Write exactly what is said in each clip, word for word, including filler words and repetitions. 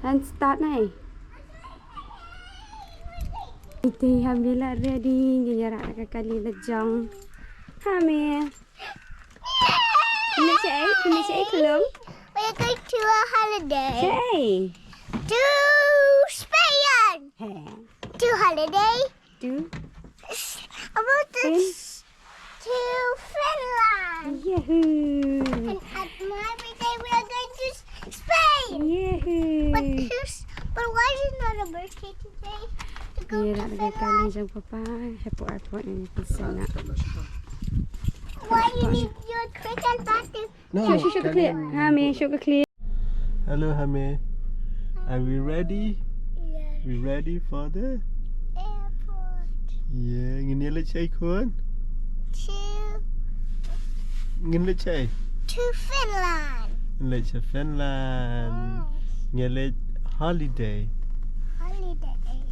An start nai. Iti Hami la ready, ngi ïa rah ka kali la jong. Hami. Hami shaei, Hami shaei khulung. We're going to a holiday. Shaei. To Spain. He. To holiday. To? About the Spain? To Finland. Yahoo! And at my birthday, we are going to Spain. Yahoo! But who's, but why is it not a birthday today? To go to Finland? Ïa rah ka kali jong papa hapoh airport, ngi pynsan na. Why you need your cricket bat to No, show, show, show ka clip. Hami, show ka clip. Hello, Hami. Are we ready? Yes. We ready for the airport. Yeah, ngin ïa leit shaei khun? To. Ngin leit shaei? To Finland. Ngin leit sha Finland. Yes. Ngin leit holiday. Holiday.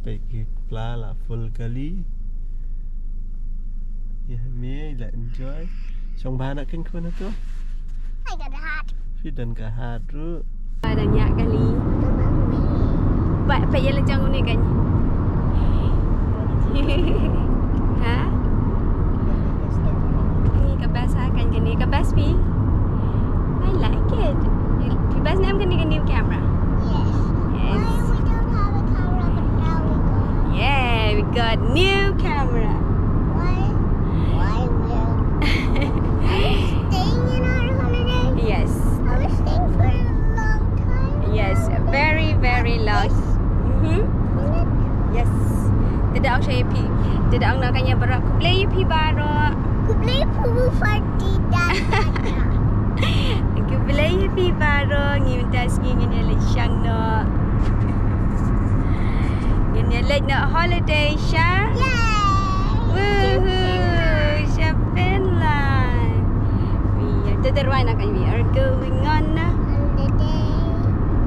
Peit ki pla la full kali. Ïa me la enjoy. Shong bha na kein khun hato? I got a hat. Phi don ka hat ruh. Ba dang ïa kali. Ba peit ïa la jong une kan. Ha? Ni ka best ha kan, kane ka best phi. I like it. Phi best ne em kane ka new camera? Yes. Yes. Why we don't have a camera, but now we got. Yeah, we got new camera. Why? Why will? Are we staying in our holiday? Yes. Are we staying for a long time? Yes, very, very long. Like this? Mm-hmm. Yes. Te da ong sha ïa phi. Te da ong na ka ïa baroh. Khublei ïa phi baroh. Khublei phi baroh. Khublei ïa phi baroh. Ngim da sngi ngin ïa leit shang noh. Ngin ïa leit noh holiday sha. Yay! Woohoo! Sha Finland. We are, te da rwai na ka, we are going on a holiday.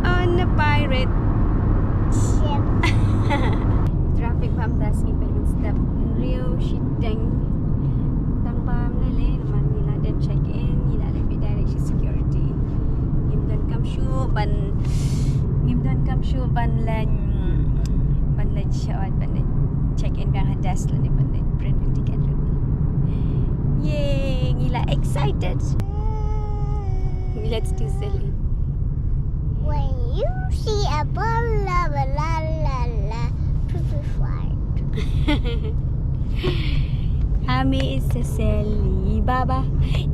On a pirate ship. Traffic bam das ngi pyn step riew shiteng. Tang bam lele namar ngi la dep check in, ngi la dep direct sha security. Ngim don kam shuh ban, ngim don kam shuh ban leit, ban leit sha, ban leit check in ka ha desk lane ban leit print ticket. Yay, ngi la excited. Let's do silly. When you see a ball, la, la, la, la, la, poo, poo, fart. Hami is a silly baba.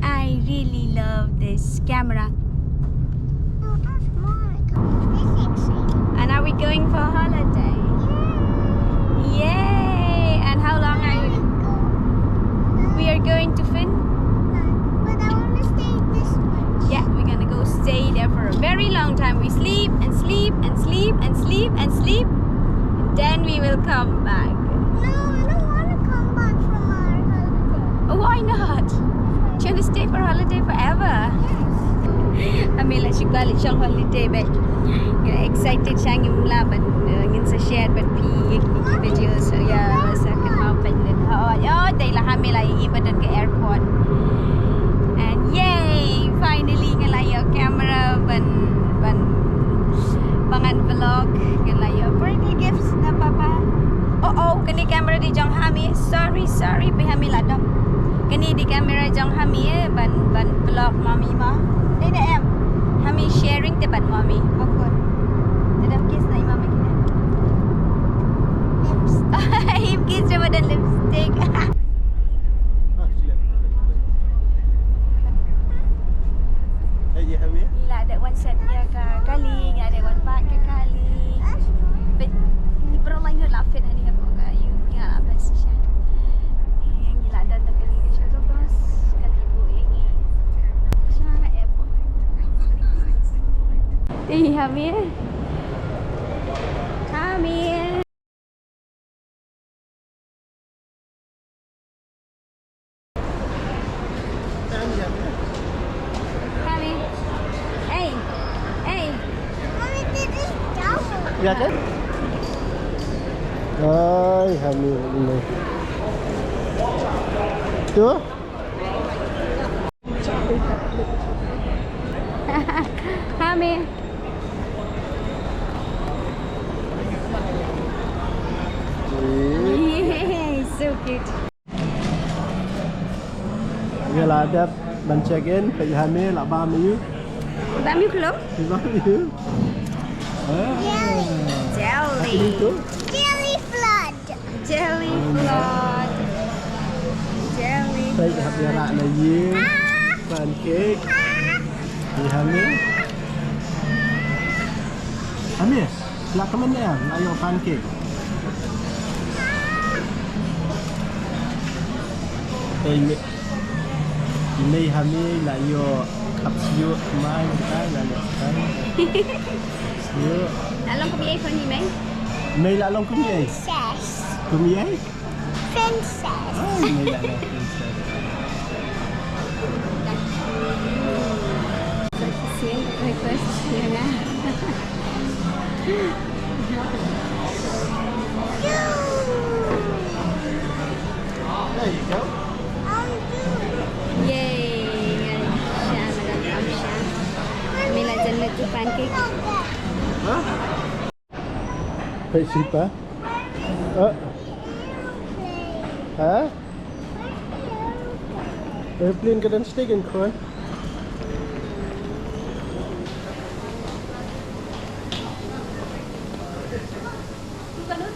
I really love this camera. Oh, that's more like a physics thing. And are we going for a holiday? Yay! Yay! And how long are we? Where are we going? We are going to Fin- But I wanna stay this much. Yeah, we're gonna go stay there for a very long time. We sleep and sleep and sleep and sleep and sleep. Then we will come back. No, I don't wanna come back from our holiday. Oh, why not? Do you wanna stay for holiday forever? Yes. Hami la shu kwah leit shong holiday bad. Excited sha, ngim lah ban, uh, ngin sa share bad phi ïa ki video, so ïa sa kynmaw ban leit. Oh, oh, dei la Hami la ïa i ba don ka airport. And yay, finally nga la ïoh camera ban, ban, ba ngan vlog, nga la ïoh birthday gifts na papa. Oh, oh, kane camera dei jong Hami. Sorry, sorry, ba Hami la dom. Kane dei camera jong Hami, eh, ban, ban vlog mummy mo. Dei ne em? Hami sharing te bad mummy. Bakut. Te dap kiss na i mummy kine. Lips. Im kiss te bad lipstick. Ngi la dep wan set ïa ka kali, ngi la dep wan park ka kali. But ngi baroh lai ngut la fit hangne hapoh ka ïew, ngi la best shisha. Ngi la don da kali ka sha Lagos, kali buh ïa ngi sha airport. Ih, Hami. Hami. Hami. Ei. Ei. Ïa kan? Ai, Hami ni. Tu? Hami. Dep ban check in, peit ha me lah bam ïa u. Bam ïa u klong? Bam ïa u. Ah. Jelly. Jelly float. Jelly float. Jelly float. Peit hap ïarap na ïing. Ah. Pancake. Ah. Ïa ha me. Ha me. Lah ka man em, lah ïoh pancake. Peit me. Mei ha mei lah ïoh khap siew mai mynta lah leh stan. Siew. Lah long kum ei phi mei? Mei lah long kum ei? Princess. Kum ei? Princess. Ai, mei lah long princess. Breakfast, yeah. There you go. Yay, nga sha, nga dang kam sha. Mila jan le tu pancake. Huh? Peit Shipa. Uh. Huh? Airplane ka dang stick in khun.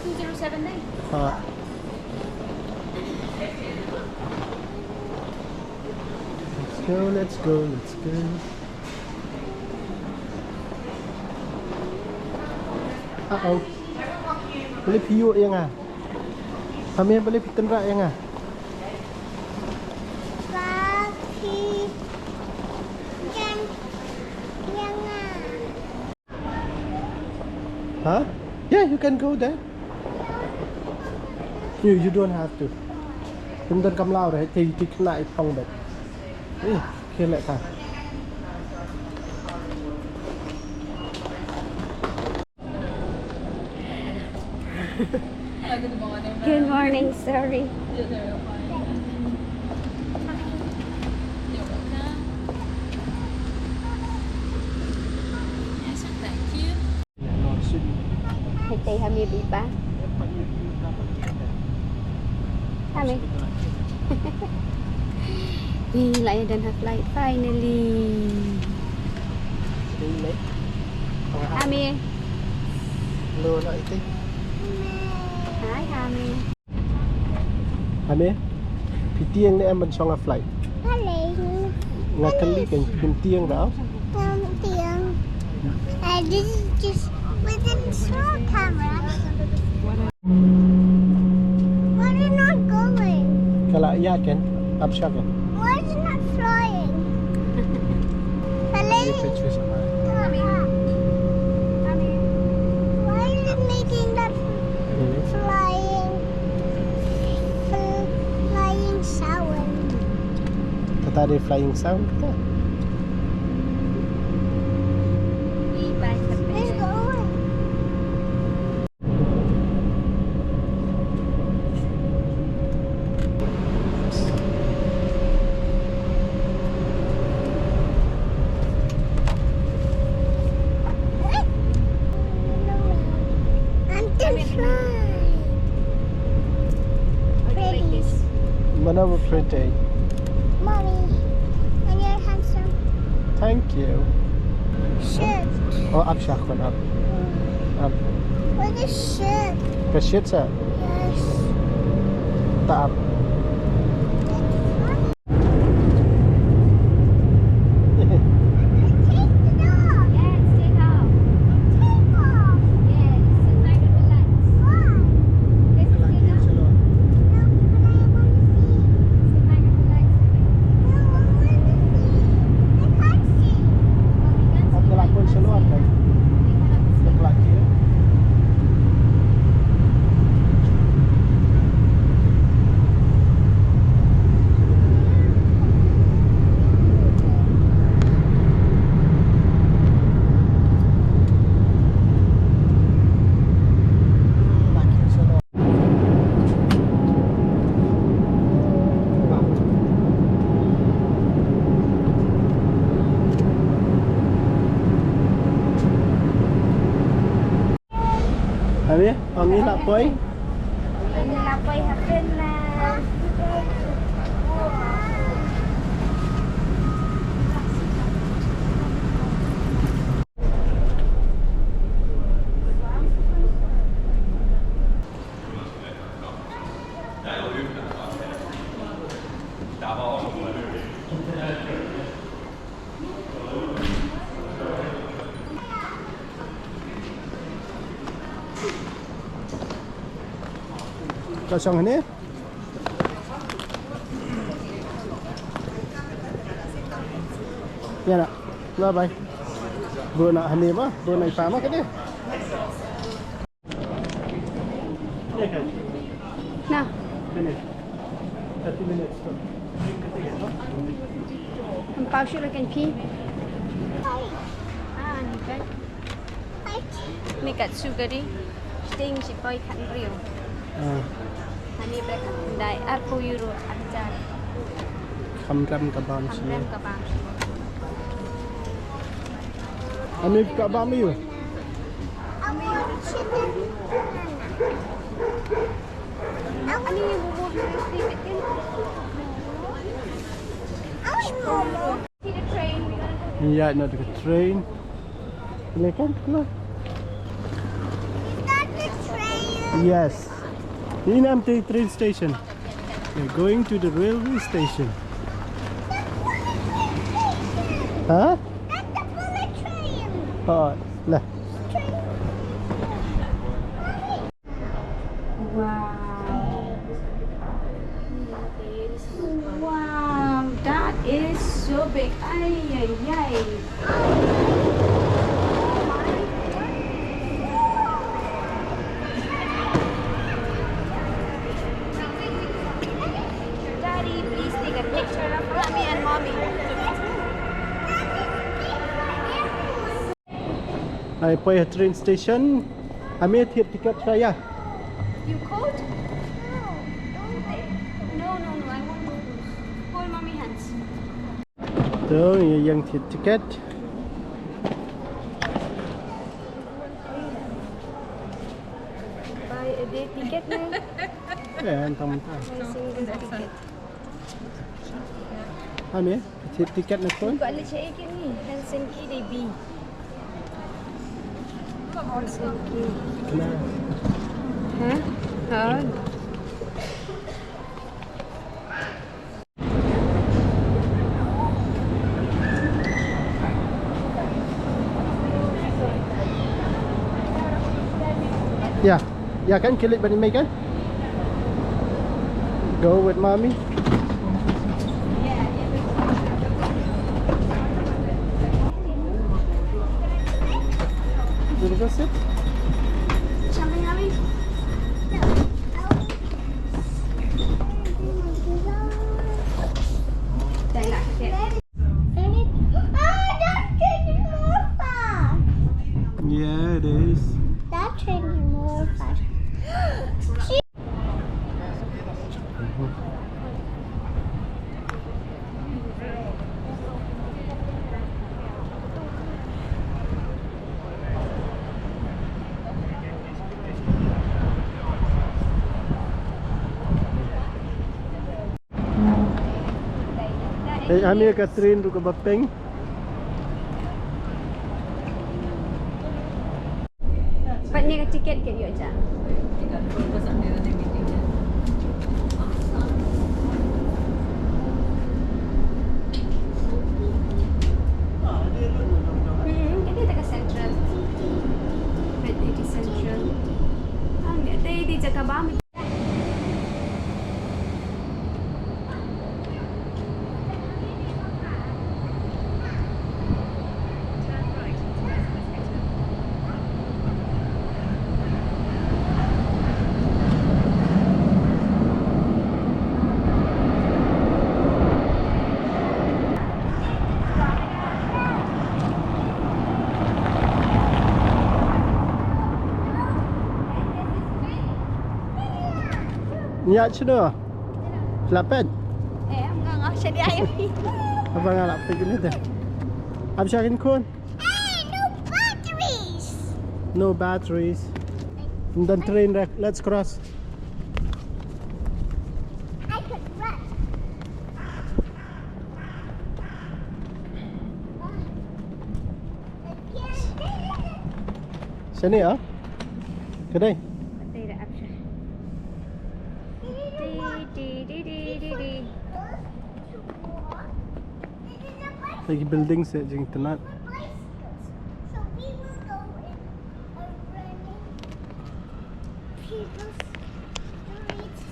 Two zero seven nine. Ha. Let's go, let's go, let's go. Uh-oh. Balei phi ïuh ïa nga? Ha me balei phi tynrah ïa nga? Ba phi jan ïa nga. Huh? Yeah, you can go there. You, you don't have to. Ym don kamlaw re, te, te khynnah i phong bad. Eh, khie leh ka. Good morning, sorry. Hai, tei ha me biba. Ha me. Ni lah ïa don ha flight finally. Ha me. Hai ha me. Ha me. Phi tieng ne em ban shong ha flight? Hello. Nga kylli kein, phi tieng da? Phi tieng. I didn't just, we didn't show camera. Why are you not going? Ka la ïa kein, ap sha kein. Why is it not flying? Hello? Why is it making that flying, fl-, flying sound? Kata dei flying sound kata. Let's go away. I'm too shy. Pretty. Mano ba pretty? Mommy, and you're handsome. Thank you. Shirt. Oh, ap sha khun, ap. Ap. What is shirt? Ka shirt sa? Yes. Ta ap. Take the dog. Yes, take off. Take off. Yes, sit back and relax. Why? Let's take off. No, but I want to see. Sit back and relax. No, I want to see. I can't see. Well, we can't see. We cannot see. Habis, ong ngi la poi? Ong ngi la poi ha Finland. Ka shong hangne. Ïa na. Bye bye. Bun na hangne ma, bun na i pa ma kane. Na. Em pau shuh la kan phi. Ah, ni kan. Me kat sugari. Sting shi poi kan riu. Ah. Ani brek dai arphew euro arjar. Kham rem ka bam shi. Kham rem ka bam shi. Ani ka bam ïu. Ani bubu. Ïa, na ka train. Kle kan kle. Is that the train? Yes. Ini nanti train station. We're going to the railway station. Huh? That's the bullet train. Oh, lah. Train. Wow. Wow, that is so big. Ay, ay, ay. Daddy, please take a picture of mommy and mommy. Ai poi ha train station. Ame thied tiket sha ïa. You called? No, no, no, I want to hold mommy hands. To, ïa ïeng thied tiket. Buy a day ticket ne? Eh, entah mentah. Buy single ticket. Ame, ti-, tiket na khun? Buka le che kini, Helsinki de bi. Helsinki. Nah. Hah? Oh. Ya, ya kan, kilit bani mai kan? Go with mommy. You wanna go sit? Something, mommy? No. Baby, oh, that's changing more fast. Yeah, it is. That's changing more fast. Eh, ame ka train ruh kaba peng. Pat ne ka tiket ka ïoh ja. Hmm, ka dei ta ka central. Pat ne ka central. Ang dei ta ka ba Nya chno. Lapet. Eh, nga nga shadi ai. Apa nga lapet ini deh. Apa syakin kun? Hey, no batteries. No batteries. Dan train rek. Let's cross. I could run. Shane ah? Kadai. Kadai da apsha. Di, di, di, di, di, di. Lagi building seh jingtynat. So we will go in a running. People's street.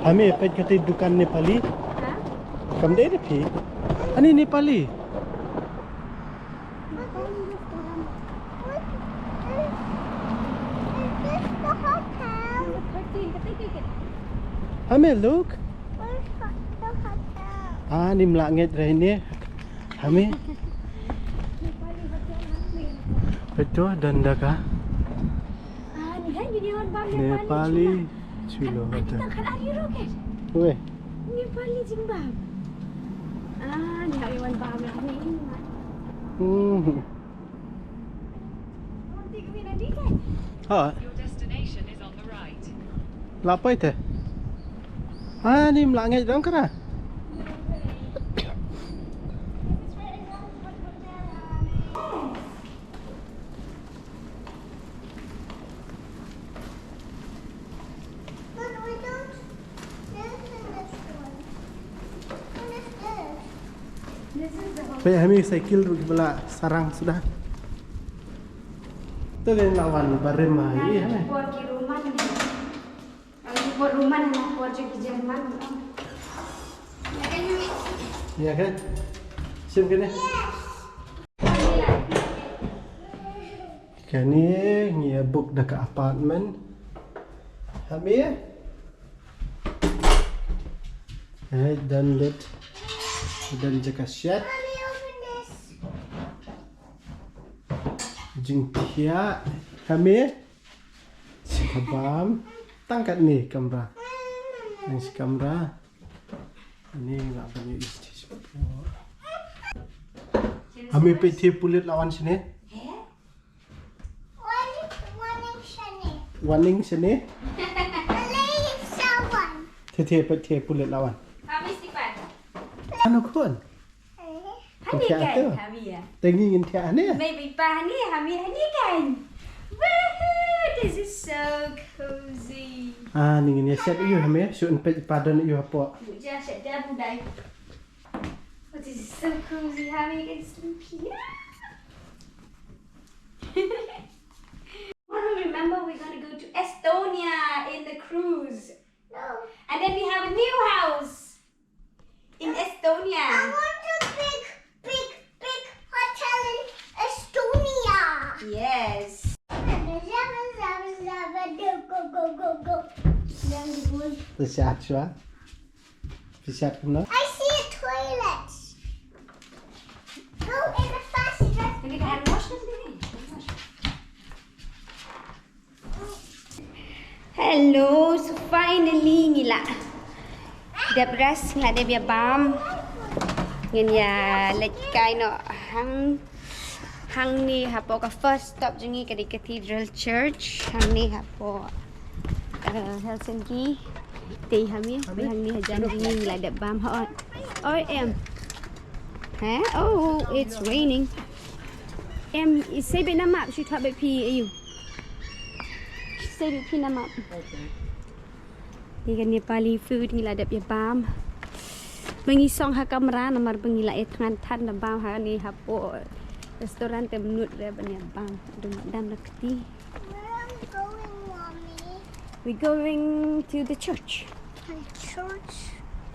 Hami, peit kata dukan Nepali. Ha? Kam dei da phi. Ani Nepali. Hami, look. Ani mlak ngeit rei ni. Hami. Peit to, don da ka. Nepali Chulo Hotel. Weh. Nepali jingbam. Ah, ni hari wan bam lah ni. Hmm. Ha. Your destination is on the right. Lapai te. Ah, ni mlak ngeit dang kara. Peit, Hami, cycle ruh ki ba la sarang suda. To dei la wan barim ma ïa, Hami. Por ki Roman. Ang por Roman na por jong ki German. Ïa kan? Shim kane. Kane ngi ïa book da ka apartment. Hami? Eh, don lut. Don jaka shet. Jingthiah. Hami? Shi ka bam. Tang katne kamra. Nang shi kamra. Ni nga ban ïa isi shi por. Hami, peit, te pulit la wan shane. Wan, wan ning shane. Wan ning shane. Alai sawan. Te, te, peit, te pulit la wan. Hami, sipat. Anu khun. Hani kan, Hami ïa. Te ngi ngin thiah hangne. Maybe pa hani, Hami hani kan. Woohoo, this is so cozy. Ah, ni ngin ïa shet ïa u, Hami, shu un peit pa don ïa u hapoh. Ja shet ja budai. Oh, this is so cozy, Hami can sleep here. Remember, we're gonna go to Estonia in the cruise. No. And then we have a new house in Estonia. I want a big, big, big hotel in Estonia. Yes. Go, go, go, go. Phi shat shwa? Phi shat kumno? I see a toilet. Go in the fast dress. Hello, so finally ngi la dep rest, ngi la dep ïa bam. Ngin ïa leit kai noh hang, hangne hapoh ka first stop jong ngi ka dei Cathedral Church hangne hapoh, eh, Helsinki. Te Hami, Hami, hangne hajan jong ngi, ngi la dep bam hooid. Oi em. Heh? Oh, it's raining. Em, i sei beit na map, shu thoh beit phi ïa u. Sei beit phi na map. Okay. Ïa ka Nepali food ngi la dep ïa bam. Ba ngi song ha kamra namar ba ngi la ïa thngan than da bam hangne hapoh restaurant te mynta re ban ïa bam. Dum dam na kti. Where are we going, Mommy? We're going to the church. To church?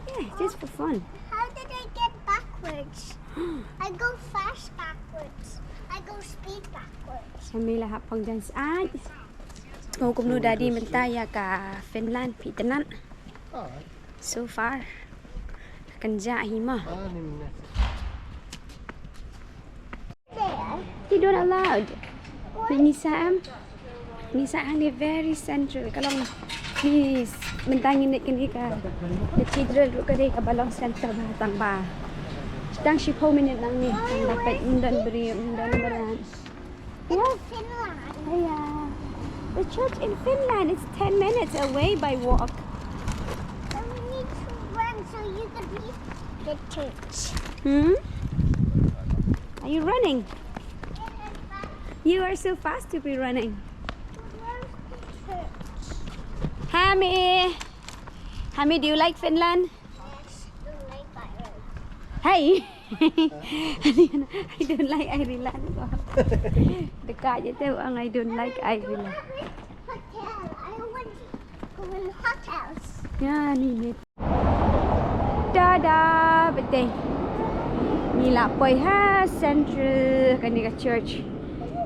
Yeah, just for fun. How did I get backwards? I go fast backwards. I go speed backwards. Hami la hap phong jan sat. Ko kumno Daddy mynta ïa ka Finland phi itynnad? So far. Kan ja hi ma. They don't allow. Nisa am. Nisa hangne very central. Ka long hi mynta ngin leit kane ka cathedral ruh ka dei kaba long central ba tang ba. Tang shiphew minit nangne. Tang ba peit ym don briew, ym don mrad. What? Finland. Yeah. The church in Finland is ten minutes away by walk. So we need to run so you can reach the church. Hmm? Are you running? You are so fast to be running. Where's the church? Hami. Hami, do you like Finland? Hey! I don't like Ireland. Dekat je tu orang I don't like Ireland. Hotel. I want to go in hotels. Ïa ni ni. Tada, bete. Ngi la poi ha central kane ka church.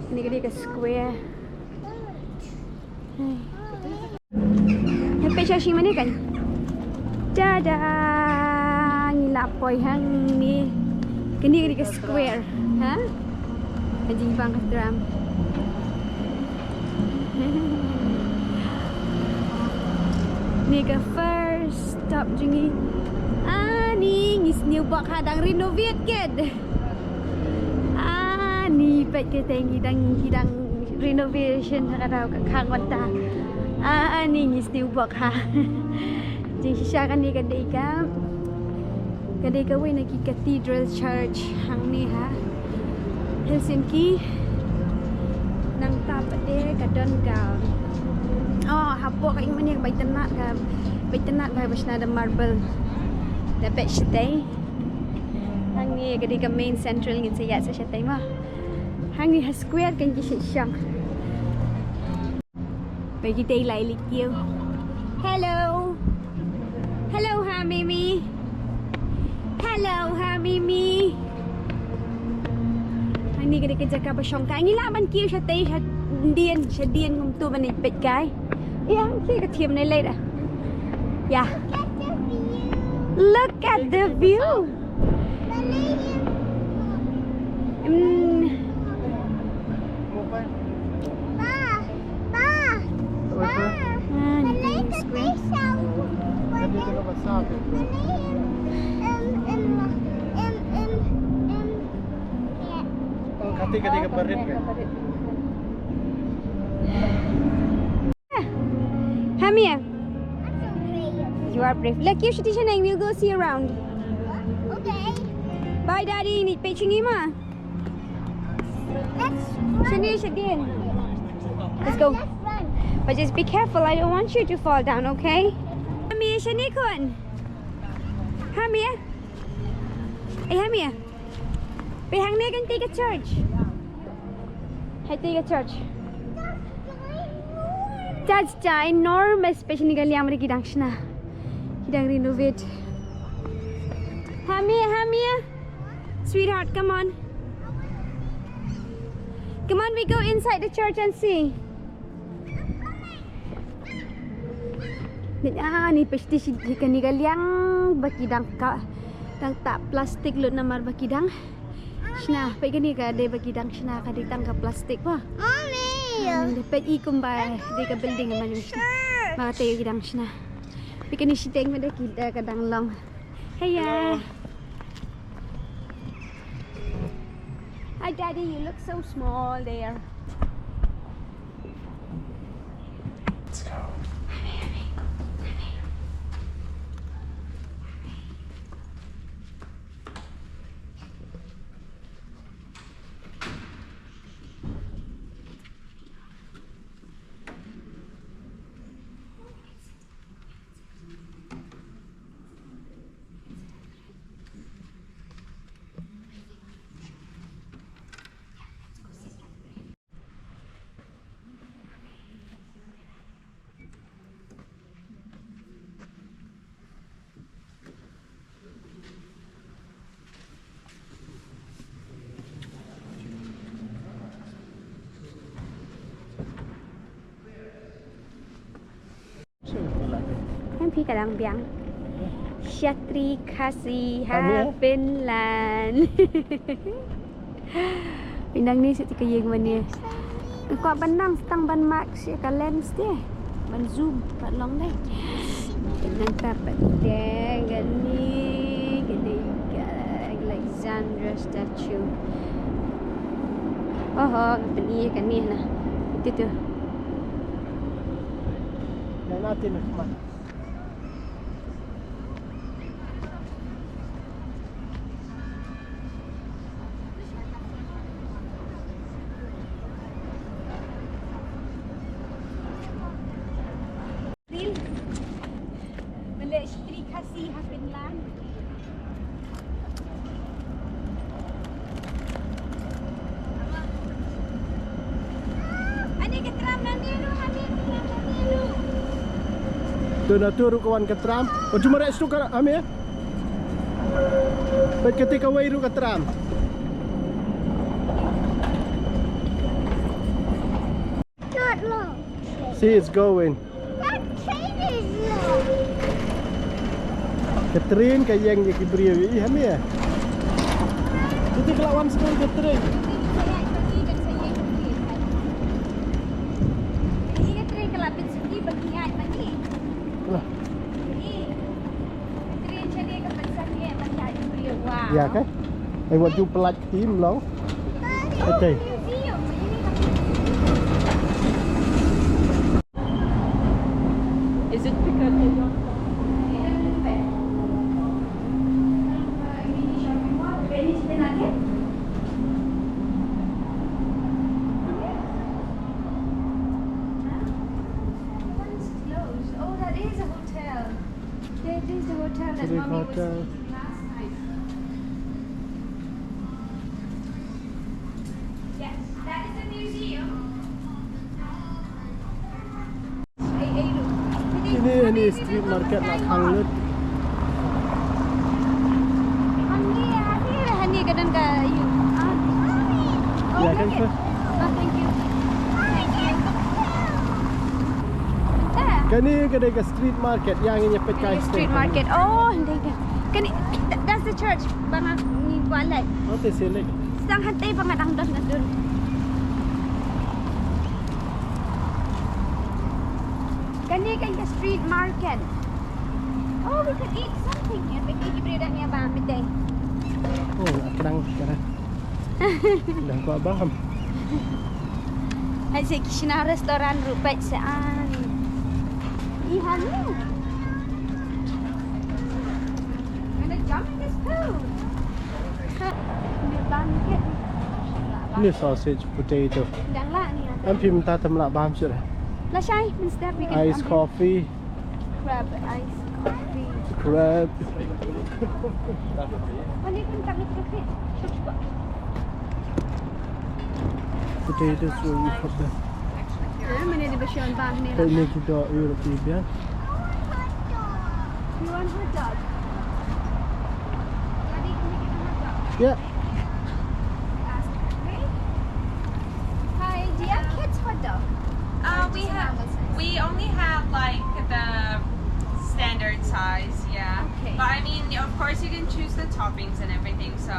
Kane ka dei ka square. Hai. Hai, peit sha shi mane kan. Tada, ngi la poi hangne. Kane ka dei ka square. Ha? Ka jingbang ka tram. Ni ka first stop jong ngi. Ani ngi sniew bok ha dang renovate kit. Ani peit kata ngi dang, ngi dang renovation ha ka daw ka khang mynta. Ani ngi sniew bok ha. Jingshisha kane ka dei ka Ka dei kawei na ki cathedral church hangne ha Helsinki. Nangta pat de ka don ka, oh, hapoh ka ïing mane ka ba itynnad ka, ba itynnad ba, ba shna da marble. Da peit shatei. Hangne ka dei ka main central, ngin sa ïaid sa shatei mo. Hangne ha square kan ki shet shong. Peit kitei lai leit kiew. Hello. Hello ha Mimi. Hello ha Mimi. Ani ka dei ka jaka ba shongkai. Ngi lah ban kiew shatei, sha dien, sha dien kumto ban ïa peit kai. Ïa, ki ka thiam ne lei da. Ïa. Look at the view. Look at the view. Mm. Kati kati ka parit ka. Hamia. You are brave. Let's go, Shiti Shaneng. We'll go see around. Okay. Bye, Daddy. Need picture ma. Let's run. Shani, Shadin. Let's go. Let's run. But just be careful. I don't want you to fall down, okay? Hamia, Shani kun. Hamia. Hey, Hamia. Peit hangne kan tei ka church. Hai tei ka church. Church cha enormous, peit shane ka liang ba ki dang shna. Ki dang renovate. Hamia, Hamia. Sweetheart, come on. Come on, we go inside the church and see. Ni, ah, ni peit shi, shi, kane ka liang ba ki dang ka, dang tah plastik lut namar ba ki dang shna. Peit kane ka dei ba ki dang shna, ka dei tang ka plastik ba. Mommy. Ah, ni peit i kumba dei ka building man. Sure. Ba ka dei ki dang shna. Peit kane shiteng ba dei ki da ka dang long. Hey, yeah. Hello. Hi, Daddy. You look so small there. Let's go. Em phi ka dang biang. Shatri Khasi ha Finland. Pynang ni siti ka ïing mane. Kwah ban nang stang ban mak sha ka lens te. Ban zoom pat long dei. Nangta pat dei kane, kane ka Alexandra statue. Oho, nga pyni kane na. Itu tu. Dil. Mele Shatri Khasi ha Finland. Ani ka tram na miru, ani ka tram na miru. Tu na tu ruh ka wan ka tram. Wat ju mareh shuh ka, Amir. Peit kata kawei ruh ka tram. Not long. See, it's going. That train is long. Ka tren ka ïeng ïa ki briew, ïa, Amir. Kata ka la wan shuh ka tren. Lah. Ïa ka? Ai wat ju pynlait kti mlaw. Kata. Is it because they don't Hotel. There is the hotel that Greek Mommy was hotel. Last night. Yes, that is a museum. Kine, kine street market la khang lut. Honey, honey, honey, ka don ka ïu. Ah. Oh, ïa, thank you. Oh, thank you. Thank you. Kane ka dei ka street market, ïa ngin ïa peit kai street market. Oh, hynrei ka. Kane, th-, that's the church ba nga ngi kwah leit. Oh, te sha leit. Sdang hangtei ba nga dang don na dur. Kane ka street market. Oh, we could eat something here. Peit ki briew dang ïa bam, peit. Oh, kdang kara. Dang kwah bam. Ai, sa ki shna restaurant ruh peit sa an. I han. Gonna jump in this pool. Ni sausage, potato. Dang lah ni. Em phim ta tam lah bam shuh. Lashai, mynstep we can. Ice coffee. Crab, ice coffee. Crab. Potatoes will be put there. Peit ne ki doh ïa ki biang. You want hot dog? Daddy, can we get a hot dog? Yeah. Ask, okay? Hi, do you have kids hot dog? Uh, we have, we only have, like, the standard size, yeah. Okay. But I mean, of course, you can choose the toppings and everything, so,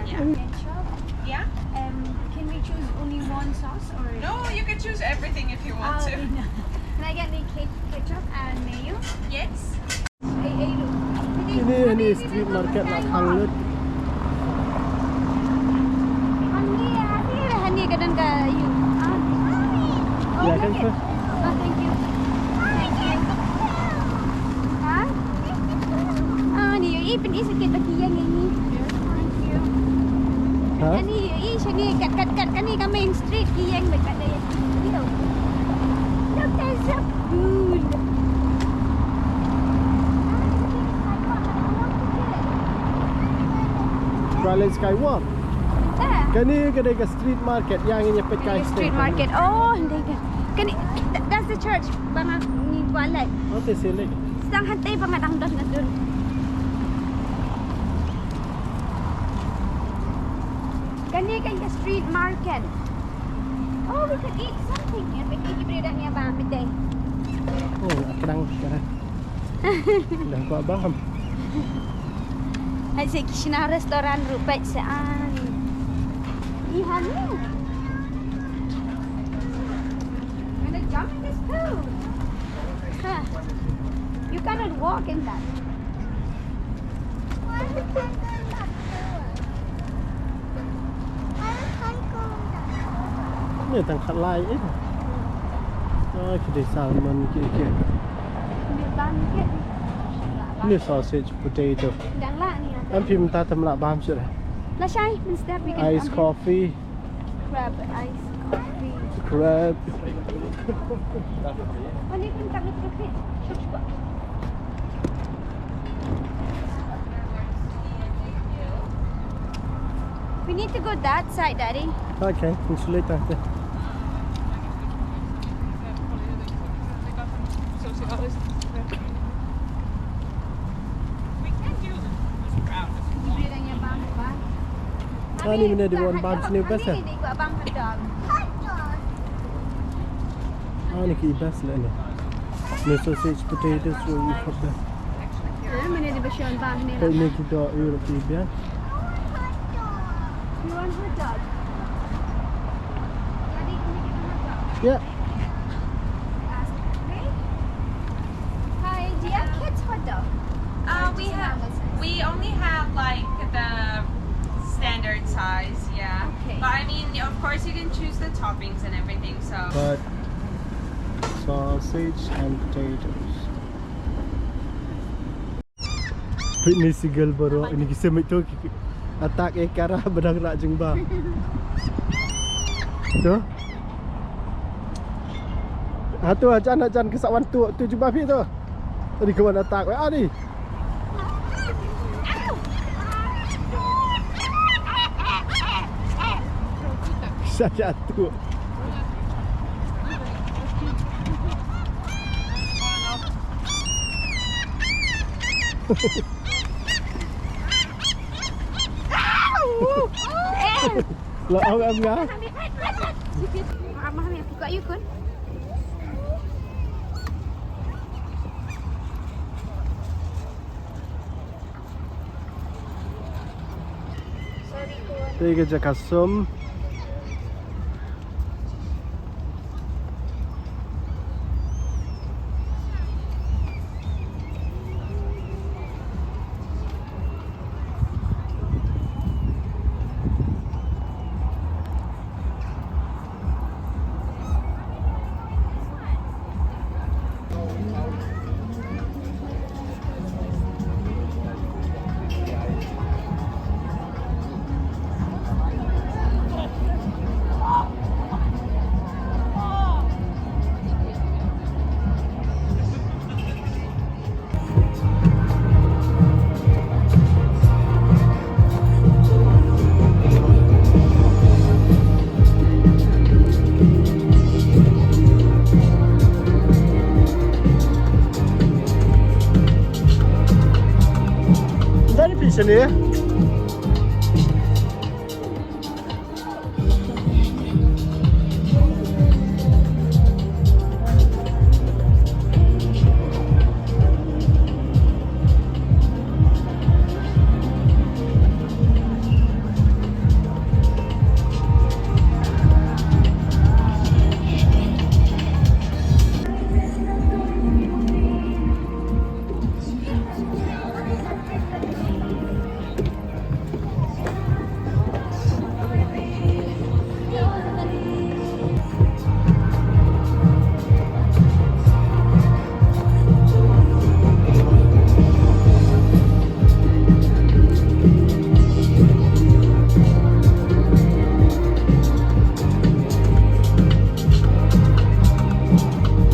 yeah. Yeah. Ketchup? Yeah? Um, can we choose only one sauce or? No, you can choose everything if you want to. Oh, no. Can I get the ke-, ketchup and mayo? Yes. Kine, kine street market la khang lut. Honey, honey, honey, ka don ka ïu. Ah. Oh, ïa, thank you. Oh, thank you. Thank you. Ha? Ah, ni ïohi, pyni sa kit ba ki ïeng ïa ngi. Thank you. Ha? Ani ïohi shane, kat, kat, kat, kane ka main street ki ïeng bad kat da ïa ki. Look, there's a pool. Raleigh Skywalk. Ah. Kane ka dei ka street market, ïa ngin ïa peit kai street market. Oh, hynrei ka. Kane, th-, that's the church ba nga ngi kwah leit. Oh, te sha leit. Sdang hangtei ba nga dang don na dur. Kane ka street market. Oh, we could eat something here. Peit ki briew dang ïa bam, peit. Oh, kdang kara. Dang kwah bam. Ai, sa ki shna restaurant ruh peit sa an. I han. Gonna jump in this pool. Huh. You cannot walk in that. Ni tang khat lai eh. Ah, ki dei salmon ki ki. Ni sausage, potato. Em phim ta tam lah bam shuh. Lashai, mynstep we can. Ice coffee. Crab, ice coffee. Crab. We need to go that side, Daddy. Okay, it's later. Ani mynne dei ban bam sniew best eh. Ani ki best leh ne. Ne sausage, potatoes, ïoh i khop best. Mynne dei ba shu ban bam ne. Peit ne ki doh ïoh ki biang. You want hot dog? Daddy, can you get a hot dog? Yeah. Ask, okay? Hi, do you have kids hot dog? Uh, we have, we only have, like, the standard size, yeah. Okay. But I mean, of course, you can choose the toppings and everything, so. But sausage and potatoes. Peit ne seagull baroh, ini ki semit tu, ki, ki attack eh kara badang rak jingba. Tu. Ha tu, ajan, ajan, ki sa wan tu, tu jubab hi tu. Tadi ki wan attack, weh, ani. Sa jatuh. La, au, au, nga. Amah, amah, buka you kun. Te ka jaka sum. Dari pisa ni.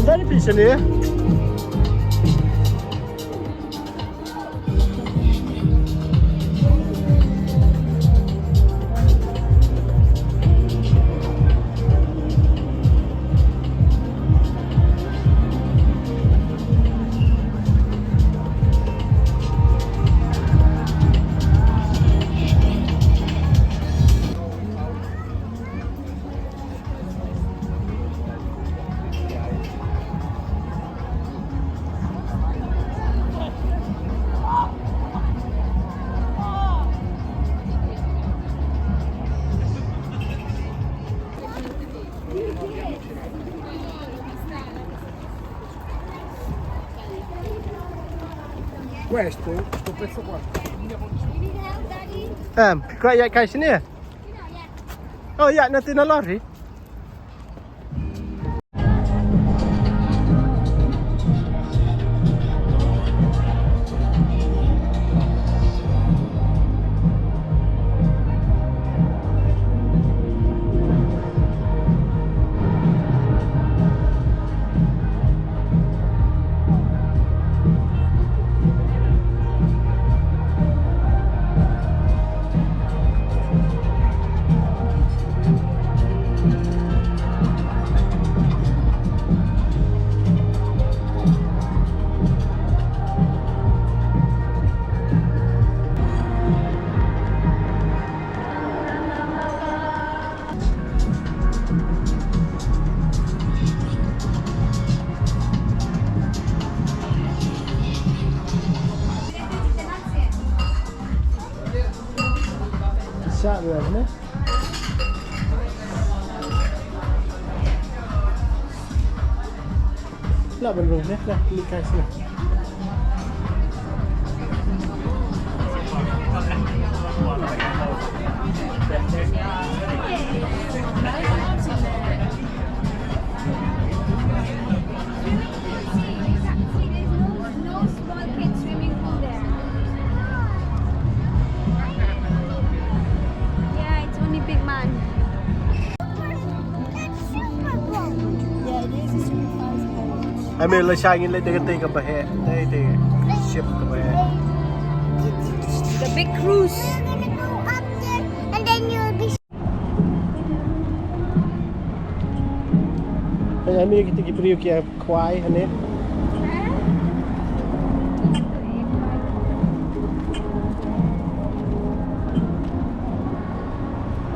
Dari pisa ni. Questo, sto pezzo qua. Ehm, qua ïaid kai shane? Oh, ïaid na, na lorry. Lah, ban rung ne, lah, klik kai sini. Yeah, it's only big man. Ai me la shang in le te te ka ba he. Te te ship ka ba he. The big cruise. We're gonna go up there and then you'll be Ai me kita ki briew ki khwai hane.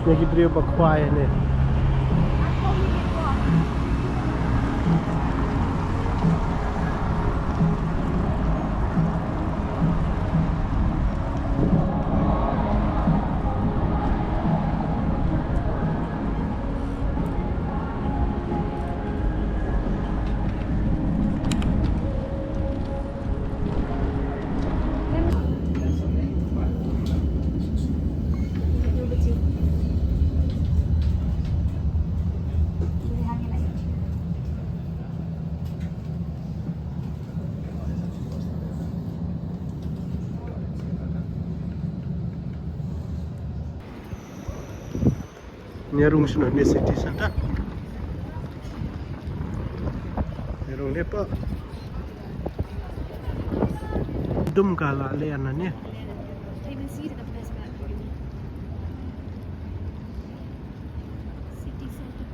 Ki briew ba khwai hane. Ngi rung shuh ne city center. Ngi rung ne pa. Dum ka la le an ne.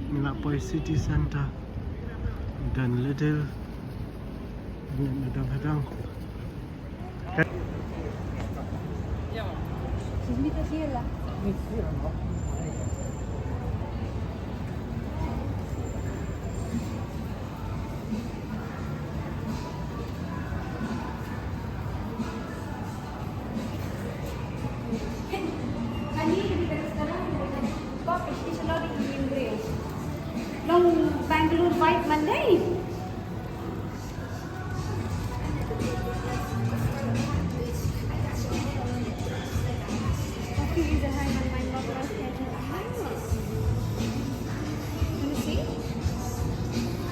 Ngi la poi city center. Dan Little. Ngi na dang hadang. Long Bangalore vibe Monday.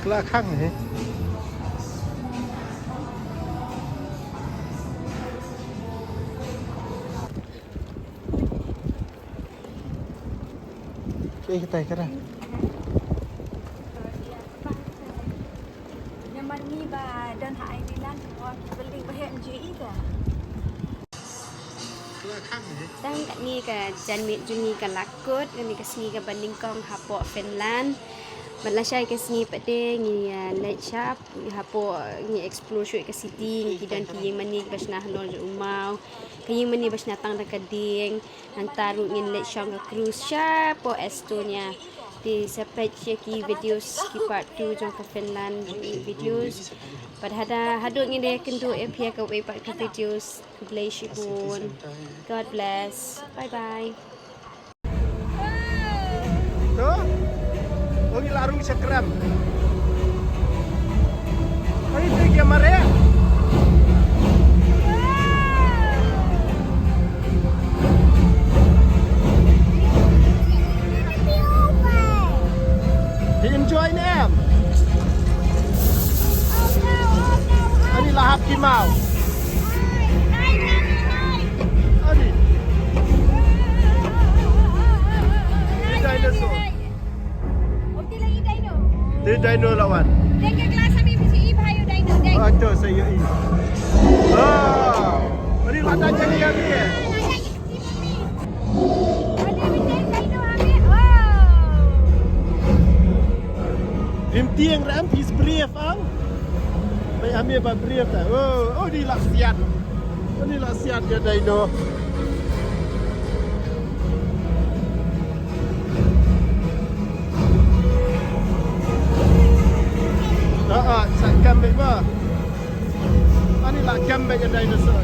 Kla khang he. Ke kitai kara. Namar ngi ba don ha Ireland, building ba heh M G E ka. Tang katne ka janmiet jong ngi ka la kut, kane ka sngi kaba nyngkong hapoh Finland. Bad lashai ka sngi pat de ngi, ah, leit shap, hapoh ngi explore shuh ka city, ngi ki don ki ïing mane kiba shna halor jong u maw, ka ïing mane ba shna tang da ka dieng. Nangta ruh ngin leit shong ka cruise shapoh Estonia. Te sa peit ïa ki videos ki part two jong ka Finland jong ngi videos. Bad hada haduh ngin ïakynduh ïa phi ha kawei pat ka videos. Khublei shibun. God bless. Bye bye. To. Ong ila rung chakram. Ong ite ke mare. He enjoy nem. Ani lahap ki mau. Ani. Ni dinosaur. Te dino lawan. Deng ke kelas kami mesti i bhai dino deng. Oh, tu saya i. Ah, ini lada jadi kami. Ada benda dino kami. Wow. Rim tiang ram pis brief ang. Bai ami ba brief ta. Oh, oh di lak siat. Ani la siat ïa dino. Ah, ah, sa kam beit ba. Ani la kam beit ïa dinosaur.